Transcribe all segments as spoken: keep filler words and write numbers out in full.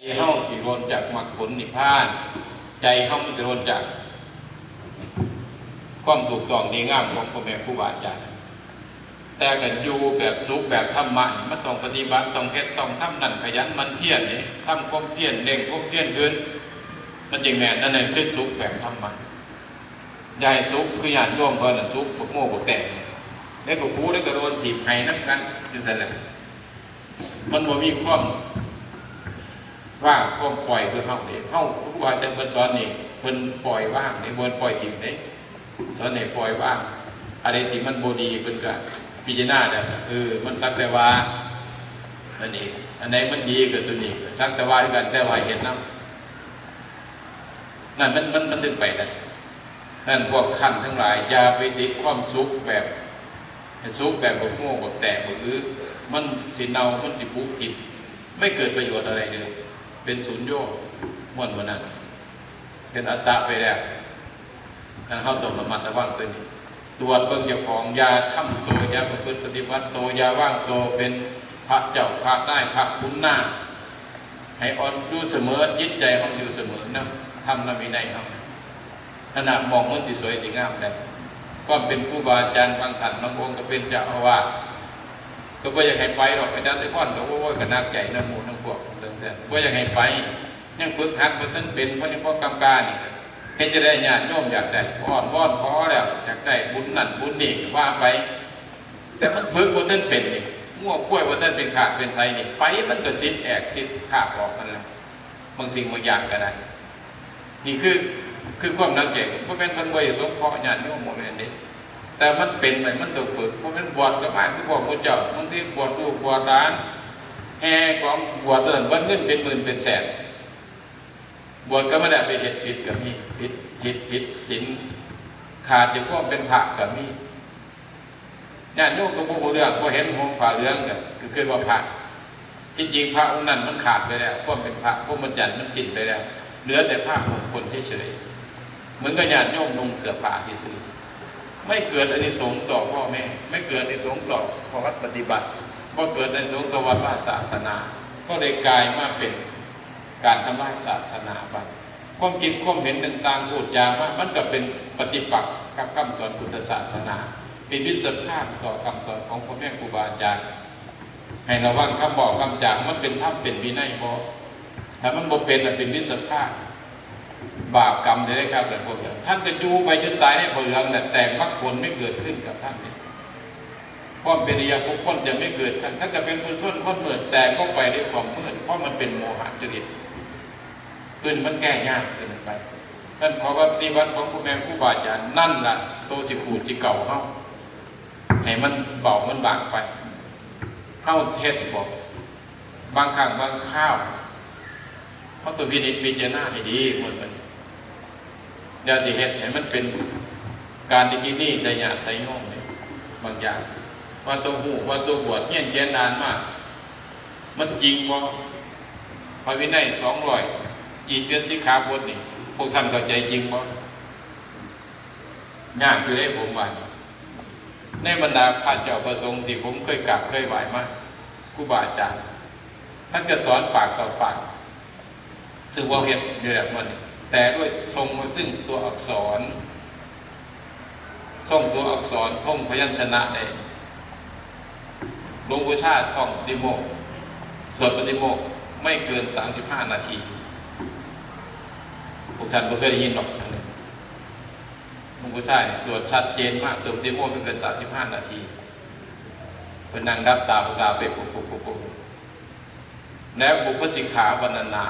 เฮาสิหล่นจากมรรคผลนิพพาน ใจเฮามันสิหล่นจากความถูกต้องดีงามของพ่อแม่ครูบาอาจารย์ แต่กันอยู่แบบสุขแบบธรรมะนี่มันต้องปฏิบัติ ต้องเฮ็ด ต้องทำนั่น ขยันหมั่นเพียรนี่ ทำความเพียร เร่งความเพียรขึ้น มันจึงแม่น นั่นแหละคือสุขแบบธรรมะ อย่าให้สุขคือญาติโยมเพิ่นน่ะ สุขบักโม่บักแตก แล้วก็ครูแล้วก็โดนถีบให้นำกันจังซั่นแหละ มันบ่มีความว่าง ความปล่อยคือเฮาเด้ เฮาครูบาอาจารย์เพิ่นสอนนี่ เพิ่นปล่อยวางเด้ บ่ปล่อยถิ่มเด้ สอนให้ปล่อยวาง อะไรที่มันบ่ดีเพิ่นก็พิจารณาแล้วก็ เออ มันสักแต่ว่า อันนี้ อันใดมันดีก็ตัวนี้ สักแต่ว่าคือกัน แต่ว่าเฮ็ดนำ นั่นมัน มัน มันถึงไปได้ นั่นพวกท่านทั้งหลาย อย่าไปติดความสุขแบบ สุขแบบบักโม่บักแตกบักอื้อ มันสิเน่า มันสิผุทิ่ม ไม่เกิดประโยชน์อะไรเลย เป็นศูนย์โย่ ม่วนบ่นั้น เป็นอัตตะไปแล้ว อันเฮาต้องระมัดระวังตัวนี้ ตรวจเบิ่งเจ้าของ อย่าทำตัว อย่าประพฤติปฏิบัติตัว อย่าวางตัวเป็นพระเจ้า พระนาย พระขุนนาง ให้อ่อนอยู่เสมอ จิตใจเฮาอยู่เสมอนำธรรมนำวินัยเฮา ขณะมองมันสิสวยสิงามได้ ความเป็นครูบาอาจารย์ บางท่านบางองค์ก็เป็นเจ้าอาวาส ก็บ่อยากให้ไปดอก อาจารย์แต่ก่อนก็ โอ้ย ก็หนักใจนำหมู่นำพวกเรื่องนั้น บ่อยากให้ไป ยังฝึกหัดบ่ทันเป็น เพราะยังพอกำกานี่ เฮ็ดจะได้ญาติโยมอยากได้ อ้อนวอนขอแล้ว อยากได้บุญนั่นบุญนี่ก็ว่าไป แต่มันฝึกบ่ทันเป็นนี่ งัวควายบ่ทันเป็นขากเป็นไถนี่ ไปมันก็สิทธิ์แอกสิทธิ์ขากออกนั่นแหละ บางสิ่งบางอย่างก็ได้ นี่คือ คือความหนักใจ บ่แม่นเพิ่นบ่อยากสงเคราะห์ญาติโยม บ่แม่นเด้ แต่มันเป็นไป มันต้องฝึก บ่แม่นบวชก็มาคือพวกพระเจ้า บางทีบวชลูกบวชหลาน แห่ของบวชเอิ้นเบิดเงินเป็นหมื่นเป็นแสน บวชก็บ่ได้ ไปเฮ็ดผิดก็มี ผิด ผิด ผิดศีล ขาดจากความเป็นพระก็มี ญาติโยมก็บ่ฮู้เรื่อง บ่เห็นห่มผ้าเหลืองก็ ก็คิดว่าพระ ที่จริงพระองค์นั้นมันขาดไปแล้ว ความเป็นพระพรหมจรรย์มันสิ้นไปแล้ว เหลือแต่ผ้าห่มคนเฉยๆ เหมือนกับญาติโยมนุ่งเสื้อผ้าซื่อๆ ไม่เกิดอานิสงส์ต่อพ่อแม่ ไม่เกิดอานิสงส์ต่อข้อวัดปฏิบัติ บ่เกิดอานิสงส์ต่อวัดวาศาสนา ก็เลยกลายมาเป็นการทำลายศาสนาไป ความคิดความเห็นต่างๆ พูดจามา มันก็เป็นปฏิปักษ์กับคำสอนพุทธศาสนา เป็นมิตรสภาพต่อคำสอนของพ่อแม่ครูบาอาจารย์ ให้ระวังคำบอกคำจา มันเป็นธรรมเป็นวินัยบ่ ถ้ามันบ่เป็นน่ะ เป็นมิตรสภาพ บาปกรรมเด้อครับ แต่พวกนั้น ท่านก็อยู่ไปจนตายในผ้าเหลืองน่ะ แต่มรรคผลไม่เกิดขึ้นกับท่านนี่ ความเป็นอริยบุคคลจะไม่เกิดขึ้น ท่านก็เป็นปุถุชนคนมืด แต่ก็ไปด้วยความมืด เพราะมันเป็นโมหะจริต ขึ้นมันแก้ยากเกินไป ท่านขอปฏิบัติของพ่อแม่ครูบาอาจารย์ นั่นล่ะ โตสิขูดสิเก่าเฮา ให้มันเบามันบางไป เฮาเฮ็ดบ่ บางครั้งบางคราว เฮาต้องพินิจพิจารณาให้ดี มัน มัน อย่าสิเฮ็ดให้มันเป็นการที่กินนี่ใส่ญาติใส่โยมนี่ บางอย่าง ว่าตัวฮู้ ว่าตัวบวช เฮียนเขียนอ่านมา มันจริงบ่ พระวินัยสองร้อยยี่สิบเจ็ดสิกขาบทนี่ พวกท่านเข้าใจจริงบ่ ยากอยู่เด้ผมว่า ในบรรดาพระเจ้าพระสงฆ์ที่ผมเคยกราบเคยไหว้มา ครูบาอาจารย์ ท่านก็สอนปากต่อปาก ซึ่งว่าเฮ็ดอยู่แบบนั้น แต่ด้วยทรงมาซึ่งตัวอักษร ทรงตัวอักษร ท่องพยัญชนะได้ หลวงปู่ชาติท่องปาฏิโมกข์ สวดปาฏิโมกข์ไม่เกินสามสิบห้านาที พวกท่านบ่เคยได้ยินหรอก หลวงปู่ชาตินี่สวดชัดเจนมาก สวดปาฏิโมกข์ไม่เกินสามสิบห้านาที เพิ่นนั่งหลับตา หลับตาไปปุ๊บปุ๊บปุ๊บปุ๊บ แล้วบุพสิกขาบรรณนา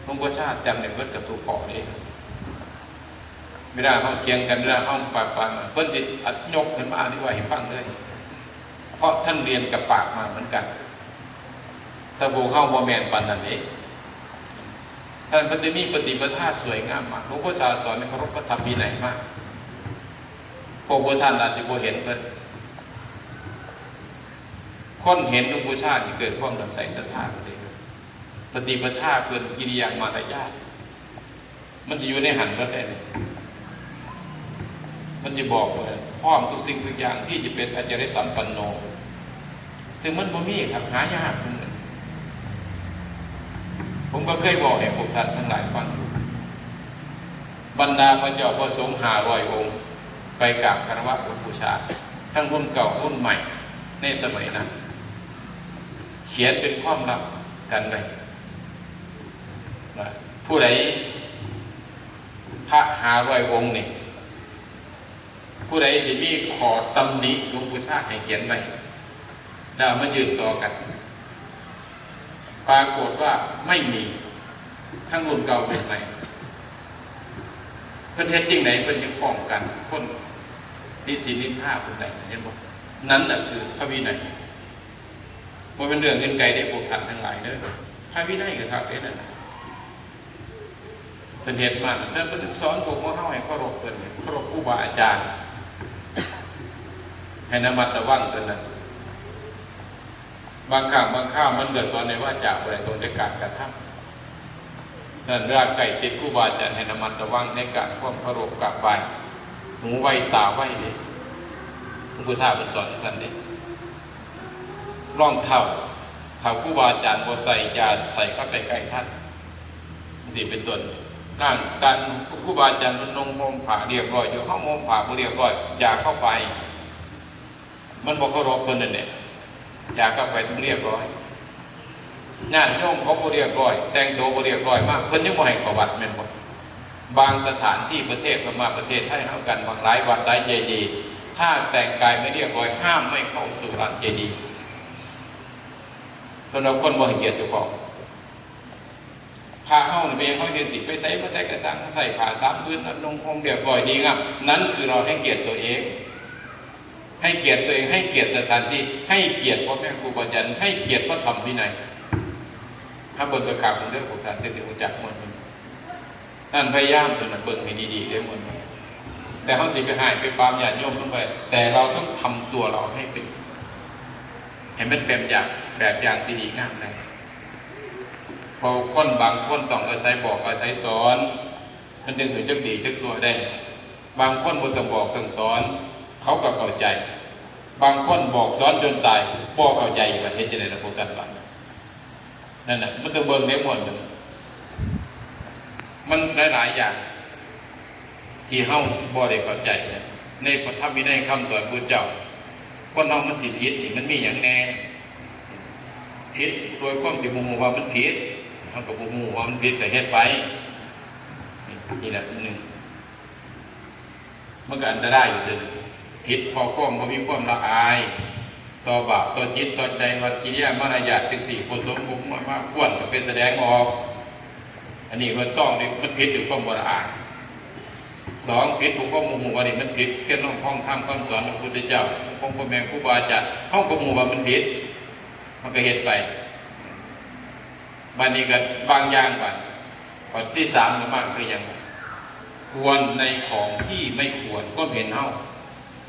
หลวงปู่ชาติจำได้เบิดกับทุกข้อเด้ เวลาเฮาเถียงกัน เวลาเฮาปะปะมา เพิ่นสิอัดยกขึ้นมาอธิบายให้ฟังเลย เพราะท่านเรียนกับปากมาเหมือนกัน แต่พวกเฮาบ่แม่นปานนั้นเด้ ท่านเพิ่นจะมีปฏิปทาสวยงามมาก หลวงปู่ชาติสอนให้เคารพพระธรรมวินัยมาก พวกพวกท่านอาจจะบ่เห็นเพิ่น คนเห็นหลวงปู่ชาตินี่เกิดความเลื่อมใสศรัทธาเพิ่นเด้ ปฏิปทาเพิ่น กิริยามารยาท มันจะอยู่ในหันเบิดเลย มันจะบอกเลย พร้อมทุกสิ่งทุกอย่างที่จะเป็นอาจาริสัมปันโน ซึ่งมันบ่มีครับ หายาก มัน ผมก็เคยบอกให้พวกท่านทั้งหลายฟังอยู่ บรรดาพระเจ้าพระสงฆ์ห้าร้อยองค์ ไปกราบคารวะบูชา ทั้งรุ่นเก่ารุ่นใหม่ในสมัยนั้น เขียนเป็นความลับกันไว้ว่าผู้ใด พระห้าร้อยองค์นี่ ผู้ใดสิมีข้อตำหนิหลวงปู่ทาให้เขียนไว้ แล้วเอามายื่นต่อกัน ปรากฏว่าไม่มี ทั้งรุ่นเก่ารุ่นใหม่ เพิ่นเฮ็ดจั่งใดเพิ่นยังป้องกันคนติฉินนินทาเพิ่นได้ เห็นบ่ นั่นแหละคือพระวินัย บ่เป็นเรื่องอื่นไกลได้พวกท่านทั้งหลายเด้อ พระวินัยก็คักเด้นั่นน่ะ เพิ่นเฮ็ดมา แล้วเพิ่นสอนพวกเฮาให้เคารพเพิ่น เคารพครูบาอาจารย์ ให้ระมัดระวังเพิ่นน่ะ บางครั้งบางคราวมันก็สอนในวาจาบ่ได้ ต้องแต่การกระทำ นั้นเวลาใกล้ชิดครูบาอาจารย์ให้ระมัดระวังในการความเคารพกราบไหว้ หูไวตาไวเด้ หลวงปู่ทาเพิ่นสอนจั่งซั้นเด้ รองเท้า ถ้าครูบาอาจารย์บ่ใส่ อย่าใส่เข้าไปใกล้ท่าน จั่งซี้เป็นต้น ร่างการครูบาอาจารย์เพิ่นนุ่งห่มผ้าเรียบร้อยอยู่ เฮาห่มผ้าบ่เรียบร้อย อย่าเข้าไป มันบ่เคารพเพิ่นนั่นแหละ อย่าเข้าไป ต้องเรียบร้อย ญาติโยมเขาบ่เรียบร้อย แต่งตัวบ่เรียบร้อยมา เพิ่นยังบ่ให้เข้าวัดแม่นบ่ บางสถานที่ประเทศพม่า ประเทศไทยเฮากัน บางหลายวัดหลายเจดีย์ ถ้าแต่งกายไม่เรียบร้อย ห้ามไม่เข้าสู่ลานเจดีย์ สำหรับคนบ่ให้เกียรติเจ้าของ พระเฮานี่แม่นเฮาเฮ็ดสิไปไสมาไสก็ซ่าง ใส่ผ้าสามผืน นุ่งห่มเรียบร้อยดีงาม นั่นคือเราให้เกียรติตัวเอง ให้เกียรติตัวเอง ให้เกียรติสถานที่ ให้เกียรติพ่อแม่ครูบาอาจารย์ ให้เกียรติพระธรรมวินัย ถ้าเบิ่งกระกาบเบิ่งเด้อ พวกท่านจะสิรู้จักหมด นั่นพยายามตัวนั้นเบิ่งให้ดีๆเด้อหมด แต่เฮาสิไปห้ายไปปรามญาติโยมลงไป แต่เราต้องทำตัวเราให้เป็น ให้มันเป็นอย่าง แบบอย่างที่ดีงามได้ เพราะคนบางคนต้องอาศัยบอกอาศัยสอน มันจึงถึงจักดีจักชั่วได้ บางคนบ่ต้องบอกต้องสอน เขาก็เข้าใจ บางคนบอกสอนจนตาย บ่เข้าใจ ว่าเฮ็ดจั่งใดล่ะพวกท่านว่า นั่นน่ะ มันต้องเบิ่งในหมวดหนึ่ง มันหลายๆอย่าง ที่เฮาบ่ได้เข้าใจนะ ในพระธรรมวินัยคำสอนพุทธเจ้า คนเฮามันสิผิดนี่ มันมีหยังแน่ ผิดโดยความที่บ่ฮู้ว่ามันผิด เฮาก็บ่ฮู้ว่ามันผิดก็เฮ็ดไป นี่แหละอันหนึ่ง มันก็อันตรายอยู่เด้อ ผิดเพราะความบ่มีความละอาย ต่อบาป ต่อจิต ต่อใจ วัดกิริยามารยาทจั่งซี้ ผสมบ่ม่วนมาควรก็ไปแสดงออก อันนี้ก็ต้องนี่ มันผิดด้วยความบ่ละอาย สอง ผิดเพราะความบ่ฮู้ว่านี่มันผิด เช่นน้องพ้องธรรมคำสอนของพระพุทธเจ้า ของพ่อแม่ครูบาอาจารย์ เฮาก็ฮู้ว่ามันผิด มันก็เฮ็ดไป บัดนี้ก็บางอย่างบัด ข้อที่สามก็มาคือหยัง ควรในของที่ไม่ควร ความเห็นเฮา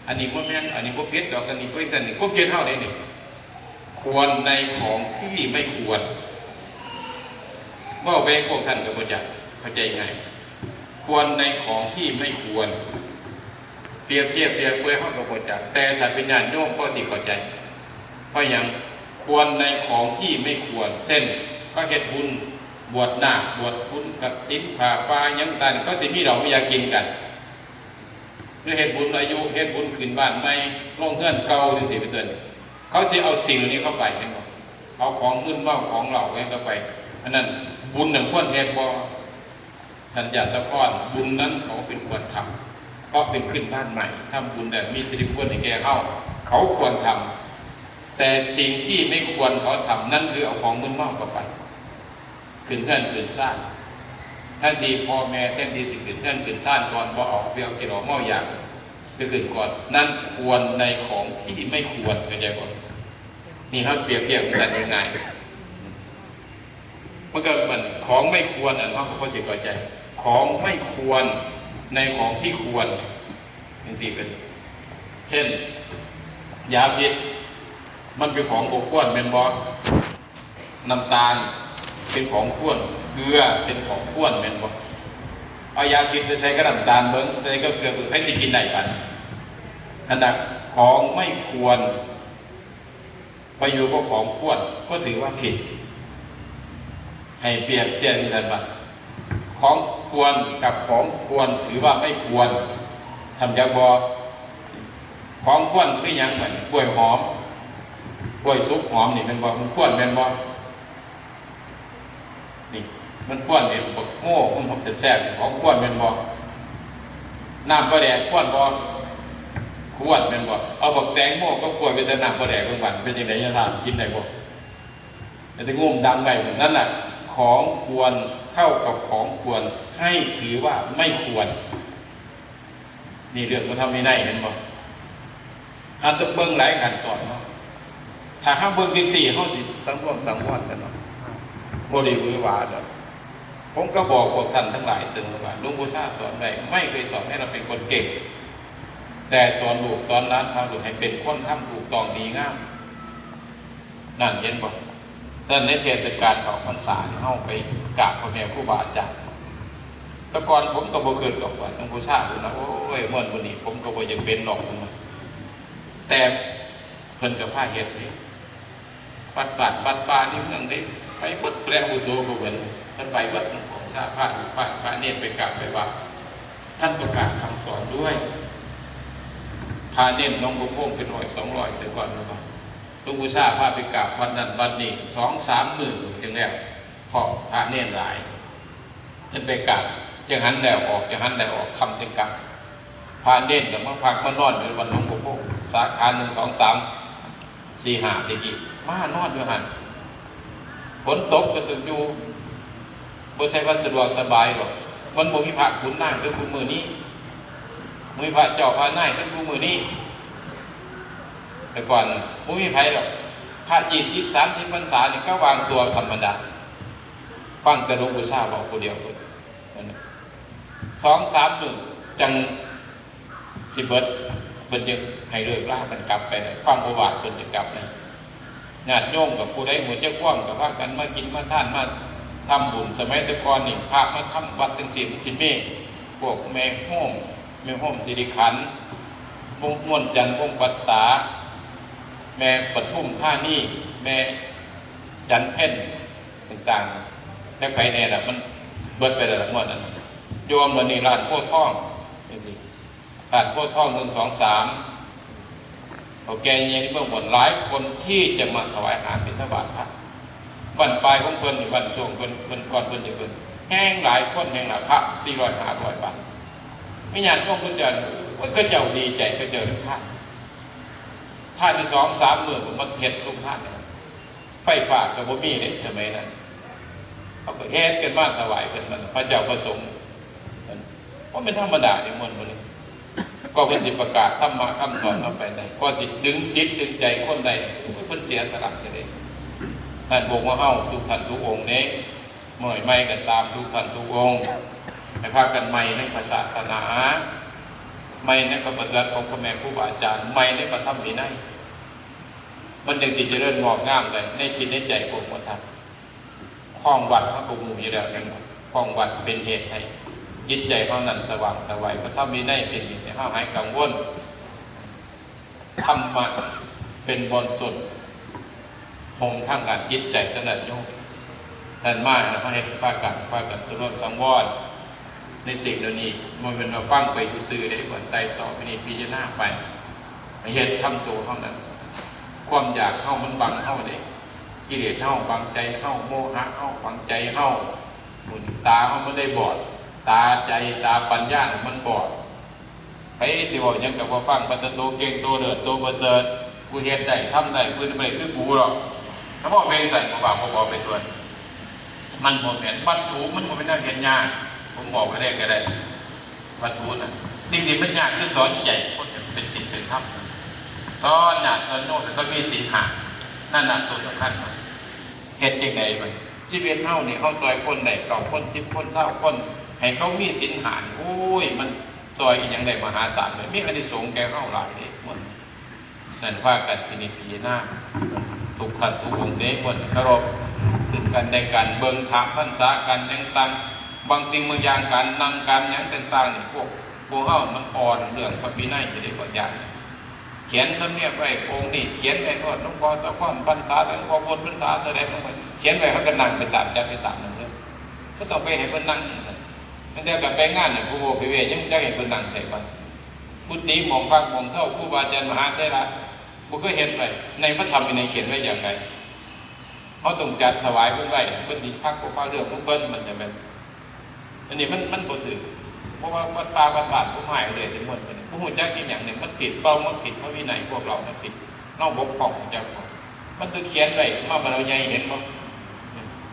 อันนี้บ่แม่น อันนี้บ่ผิดดอก อันนี้บ่จั่งซั้นนี่ ความเห็นเฮาเด้นี่ ควรในของที่ไม่ควร เว้าไปพวกท่านก็บ่จัก เข้าใจง่าย ควรในของที่ไม่ควร เปรียบเทียบเปรียบเปรยเฮาก็บ่จัก แต่ถ้าเป็นญาติโยมก็สิเข้าใจ เพราะหยัง ควรในของที่ไม่ควร เช่น เขาเฮ็ดบุญ บวชนาค บวชคุณ กฐิน ผ้าป่า หยังต่าง เขาสิมีเหล้ามียากินกัน หรือเฮ็ดบุญอายุ เฮ็ดบุญขึ้นบ้านใหม่ ลงเฮือนเก่าจั่งซี้เป็นต้น เขาสิเอาสิ่งเหล่านี้เข้าไป เห็นบ่ เอาของมึนเมา ของเหล้าหยังเข้าไป อันนั้นบุญนั้นควรเฮ็ดบ่ ท่านญาติเจ้าก้อน บุญนั้นเขาเป็นควรทำ เพราะเป็นขึ้นบ้านใหม่ ทำบุญแบบมีสิริมงคลให้แก่เฮา เขาควรทำ แต่สิ่งที่ไม่ควรเขาทำ นั่นคือเอาของมึนเมาเข้าไป ขึ้นเฮือนขึ้นซาน แทนที่พ่อแม่ แทนที่สิขึ้นเฮือนขึ้นซานก่อน บ่เอาเบียร์กินเหล้าเมายา ไปขึ้นก่อน นั่นควรในของที่ไม่ควร เข้าใจบ่ นี่เฮาเปรียบเทียบกันง่ายๆ มันก็เหมือนของไม่ควรน่ะ เฮาก็พอสิเข้าใจ ของไม่ควรในของที่ควร จั่งซี้เป็น เช่น ยาพิษ มันเป็นของบ่ควรแม่นบ่ น้ำตาลเป็นของควร เกลือเป็นของควรแม่นบ่ เอายาพิษไปใส่กับน้ำตาลเบิ่ง ใส่กับเกลือเบิ่ง ใครสิกินได้บัด อันนั้นของไม่ควร ไปอยู่กับของควร ก็ถือว่าผิด ให้เปรียบเทียบกันว่า ของควรกับของควรถือว่าไม่ควร ทำจักบ่ ของควรคือหยังบัดนี้ กล้วยหอม กล้วยสุกหอมนี่แม่นบ่ มันควรแม่นบ่ นี่ มันควรนี่ บักโม่ มันหอมแซ่บๆ นี่ ของควรแม่นบ่ น้ำปลาแดกควรบ่ ควรแม่นบ่ เอาบักแตงโมกับกล้วยไปใส่น้ำปลาแดกเบิ่งบัด เป็นจั่งใด๋ ยะถามกินได้บ่ แต่งมดังไว้นั่นน่ะ ของควรเท่ากับของควร ให้ถือว่าไม่ควร นี่เรื่องพระธรรมวินัย เห็นบ่ อันต้องเบิ่งหลายขั้นตอนเนาะ ถ้าเฮาเบิ่งจั่งซี้ เฮาสิสังวร สังวรกันเนาะ บ่ได้หวือหวาดอก ผมก็บอกพวกท่านทั้งหลายเสมอว่า หลวงปู่ชาสอนไว้ ไม่เคยสอนให้เราเป็นคนเก่ง แต่สอนลูกสอนหลาน พาลูกให้เป็นคนทำถูกต้องดีงาม นั่นเห็นบ่ นั่นในเทศกาลออกพรรษานี่ เฮาไปกราบพ่อแม่ครูบาอาจารย์ แต่ก่อนผมก็บ่คิดดอกว่าหลวงปู่ชาพุ้นนะ โอ้ย ม่วนกว่านี้ ผมก็บ่อยากเป็นดอกพุ้นนะ แต่เพิ่นก็พาเฮ็ดนี่ วัดบ้านวัดป่าในเมืองเด้ ไปเบิด แหล่งอาวุโสก็เหมือน เพิ่นไปเบิด ของชาติ พระ พระ พระเณรไปกราบไปไหว้ ท่านประกาศคำสอนด้วย พระเณรหนองบัวโพงเป็นร้อยสองร้อย แต่ก่อนนะ หลวงปู่ชาพาไปกราบวัดนั้นวัดนี้ สองสามมื้อจึงแล้ว เพราะพระเณรหลาย เพิ่นไปกราบ จังหันแล้วออก จังหันแล้วออก ค่ำจังกลับ พระเณรก็มาพักมานอนอยู่วัดหนองบัวโพง สาขาหนึ่ง สอง สาม สี่ ห้า ตะกี้ มานอนอยู่หั่น ฝนตกก็ต้องอยู่ บ่ใช่ว่าสะดวกสบายหรอก มันบ่มีพระขุนนางคือคุมื้อนี้ บ่มีพระเจ้าพระนายคือคุมื้อนี้ แต่ก่อนบ่มีไผดอก พระยี่สิบ สามสิบพรรษานี่ก็วางตัวธรรมดา ฟังแต่หลวงปู่ชาเว้าผู้เดียว สองสามมื้อจังสิเบิด เพิ่นจึงให้เลิกลากันกลับไปได้ ฟังโอวาทเพิ่นจึงกลับได้ ญาติโยมกับผู้ใดฮู้จักความก็พากันมากินมาทานมาทำบุญ สมัยแต่ก่อนนี่พระมาทำวัดจั่งซี้มันสิมีพวกแม่โฮม แม่โฮมสิริขันธ์ วงม่วนจันทร์ วงศ์ปัสสา แม่ปทุมธานี แม่จันทร์เพ็ญ ต่างๆ จักไผแน่ล่ะ มันเบิดไปแล้วล่ะงวดนั้น โยมมื้อนี้ร้านโพธิ์ทอง จั่งซี้ ร้านโพธิ์ทอง หนึ่ง สอง สาม เฒ่าแก่ใหญ่ในเมืองม่วนหลายคนที่จะมาถวายอาหารบิณฑบาตพระ บั้นปลายของเพิ่นนี่ บั้นช่วงเพิ่น เพิ่นก่อนเพิ่นจะเพิ่น แฮงหลายคนแฮงหลาย พระสี่ร้อยห้าร้อยบาท มีญาติโยมเพิ่นจะ เพิ่นก็เจ้าดีใจ เพิ่นเจ้าทาน ทานอยู่สองสามมื้อ เพิ่นมาเฮ็ดโรงทาน ไฟฟ้าก็บ่มีเด้สมัยนั้น เขาก็เฮ็ดกันมาถวายเพิ่น มันพระเจ้าพระสงฆ์ มันบ่แม่นธรรมดาเด้ ม่วนมื้อนี้ ก็เพิ่นสิประกาศธรรมะคำสอนเฮาไปได้ ก็สิดึงจิตดึงใจคนได้ เพิ่นเสียสละจะได้ ท่านบอกว่าเฮาทุกท่านทุกองค์เด้ เมื่อยใหม่ก็ตามทุกท่านทุกองค์ ให้พากันใหม่ในพระศาสนา ใหม่ในพระปฏิบัติของพ่อแม่ครูบาอาจารย์ ใหม่ในพระธรรมวินัย มันจึงสิเจริญงอกงามได้ในจิตในใจของคนท่าน ครองวัดเฮาก็ฮู้อยู่แล้วแม่นบ่ ครองวัดเป็นเหตุให้จิตใจเฮานั้นสว่างไสว พระธรรมวินัยเป็นเหตุให้เฮาหายกังวล ธรรมะเป็นบ่อนต้น โฮมทางด้านจิตใจเท่านั้นโยม นั่นมาแล้วเฮาเฮ็ด พากัน พากันสำรวมสังวร ในสิ่งเหล่านี้ บ่แม่นว่าฟังไปซื่อๆเด้ บ่ไต่เต้า พินิจพิจารณาไป เฮ็ดทำตัวเฮานั้น ความอยากเฮามันบังเฮาเด้ กิเลสเฮาบังใจเฮา โมหะเฮาบังใจเฮา บุญตาเฮามันได้บอด ตาใจ ตาปัญญาน่ะมันบอด ไผสิเว้าหยังก็บ่ฟัง ว่าแต่โตเก่ง โตเลิศ โตประเสริฐ กูเฮ็ดได้ ทำได้ ผู้อื่นบ่ได้คือกูดอก ถ้าเว้าไปจั่งซั้น บ่ว่าบ่บอกไปทั่ว มันบ่แม่น วัตถุมันบ่แม่นแนวเฮ็ดยาก ผมบอกไว้ได้ก็ได้ วัตถุน่ะ สิ่งที่มันยากคือสอนใจคนให้มันเป็นศีลเป็นธรรม สอนญาติสอนโยมให้เขามีศีลห้า นั่นน่ะตัวสำคัญ เฮ็ดจั่งใด๋บัด ชีวิตเฮานี่ เฮาซ่อยคนได้เก้าคน สิบคน ซาวคน ให้เขามีศีลห้านี่ โอ้ย มันซ่อยอีหยังได้มหาศาลเลย มีอานิสงส์แก่เฮาหลายเด้ มื้อนั้นพากันพินิจพิจารณา ทุกท่านทุกองค์เด้ ควรเคารพซึ่งกันและกัน เบิ่งถามพรรษากัน หยังต่าง บางสิ่งบางอย่าง การนั่งการหยังต่างๆนี่ พวก พวกเฮามันอ่อนเรื่องพระวินัยอยู่เด้ บ่อยาก เขียนธรรมเนียมไว้ องค์นี้เขียนไว้โลด หลวงพ่อสะพอนพรรษา หลวงพ่อพุทธพรรษาเท่าใด มันก็เขียนไว้ เฮาก็นั่งไปตามจัดไปตามนั้น ก็ต้องไปให้เพิ่นนั่งนั่นแหละ ตั้งแต่กลับไปงานเนี่ย ผู้โวไปเวยังจักให้เพิ่นนั่งใส่ก่อน กุฏิหม่องพักหม่องเซาครูบาอาจารย์มหาเถระ บ่เคยเฮ็ดไว้ ในพระธรรมวินัยเขียนไว้อย่างไร เขาต้องจัดถวายเพิ่นไว้ เพิ่นสิพักก็พักเรื่องของเพิ่น มันจะแบบ อันนี้มัน มันบ่ถือ เพราะว่าวัดป่าวัดบ้านผมหายเลยทั้งหมดเลย บ่ฮู้จักอีหยังเนี่ย มันผิดเป้า มันผิดพระวินัยพวกเรา มันผิด เราบกพร่องจักของ มันคือเขียนไว้มา บ่าเราใหญ่เห็นบ่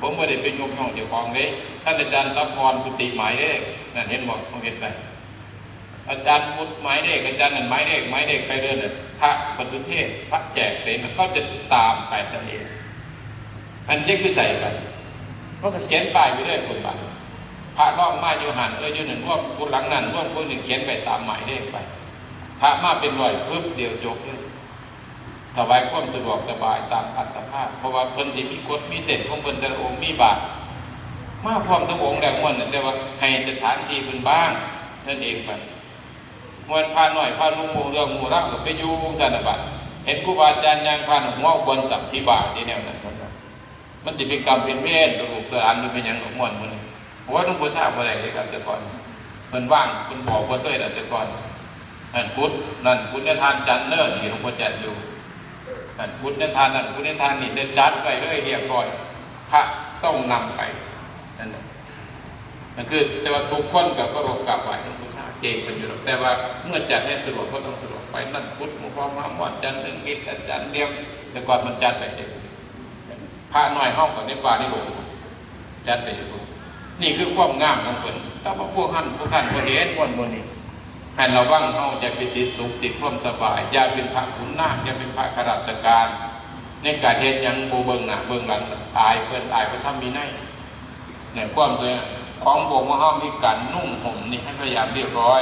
ผมบ่ได้เป็นยกน้องเจ้าของเด้ ท่านอาจารย์สาคร กุฏิหมายเลข นั่นเห็นบ่ ผมเห็นไป อาจารย์พุทธหมายเลข อาจารย์นั่นหมายเลข หมายเลขไปเรื่อยเลย พระปฏิเทศน์ พระแจกเสนา เขาจะตามไปนั่นเอง อันนี้คือใส่ไป เขาก็เขียนป้ายไปเรื่อยคนบ้าน พระร้องมาอยู่หัน เออ อยู่นั่น ร่วมคนหลังนั่น ร่วมคนหนึ่ง เขียนไปตามหมายเลขไป พระมาเป็นร้อยปุ๊บ เดียวจบเลย ถวายความสะดวกสบายตามอัตภาพ เพราะว่าเพิ่นสิมีกฎมีเกณฑ์ของเพิ่น แต่ละองค์มีบาตร มาพร้อมทั้งองค์แล้วม่วนน่ะ แต่ว่าให้สถานที่เพิ่นบ้าง นั่นเองไป ม่วนพระน้อยพระหนุ่มหมู่เรื่องหมู่ราวก็ไปอยู่จั่งซั่นน่ะบัด เห็นครูบาอาจารย์ย่างผ่านหัวควรสับพิบาทที่แนวนั้น มันสิเป็นกรรมเป็นเวรต่อลูกต่อหลาน มันเป็นหยังดอกม่วนมื้อนี้ โอ้ย หลวงปู่ชาบ่ได้เลยครับแต่ก่อน เพิ่นว่าง เพิ่นบอกบ่เคยล่ะแต่ก่อน นั่นพุทธ นั่นพุทธในทานจันทร์เด้อ ที่หลวงพ่อจันทร์อยู่ นั่นพุทธในทานนั่น พุทธในทานนี่ ได้จัดไว้เลยเรียบร้อย พระต้องนำไป นั่นน่ะ นั่นคือ แต่ว่าทุกคนก็เคารพกราบไหว้หลวงปู่ชาเก่งกันอยู่หรอก แต่ว่าเมื่อจัดให้สะดวกก็ต้องสะดวกไป นั่นพุทธหลวงพ่อมหาม่อน จันทร์เรืองฤทธิ์ อาจารย์เรียม แต่ก่อนมันจัดไปเอง พระน้อยเฮาก็ในป่าในดง จัดไปอยู่ นี่คือความงามของเพิ่น แต่ว่าพวกท่าน พวกท่านบ่เห็นม่วนมื้อนี้ ให้ระวังเฮาอย่าไปติดสุขติดความสบาย อย่าเป็นพระขุนนาง อย่าเป็นพระข้าราชการ ในการเฮ็ดหยังบ่เบิ่งหน้าเบิ่งหลัง อายเพิ่น อายพระธรรมวินัย เนี่ย ความสวยงามของพวกเฮามีการนุ่งห่มนี่ให้พยายามเรียบร้อย